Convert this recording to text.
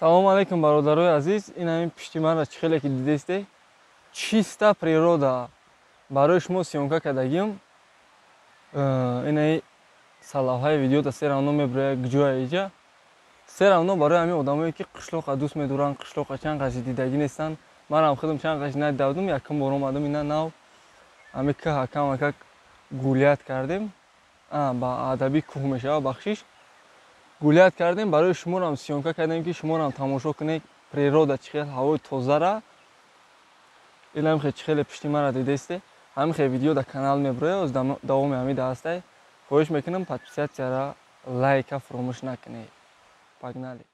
Салому алейкум, бародарои азиз. Ин ҳамин пишти манро чӣ хеле ки дидесте, чиста природа барои шумо съёмка кардагим. Инаи салавҳаи видеода всё равно мебироя ҷоя иҷа. Всё равно барои ҳамин одамое, ки қишлоқа дӯст медоранд, қишлоқа чанд қаши дидагӣ нестанд. Манам худам чанд қаши надида будум, якум бор омадам. Ина нав ҳами кӯҳа камакак гулять кардем, ба адабӣ кӯҳ мешава, бахшиш. Гулять кардем, барои шуморам съёмка кардем, ки шуморам тамошо кунед природа чӣ хел, ҳавои тозара. Илам хе чӣ хеле пишти мара дидесте, ҳамин хе видео дар канал мебирояд. Оз давоми ҳамин даҳастай. Хоҳиш мекунам, подписаться ра, лайка фуромӯш накунед. Погнали!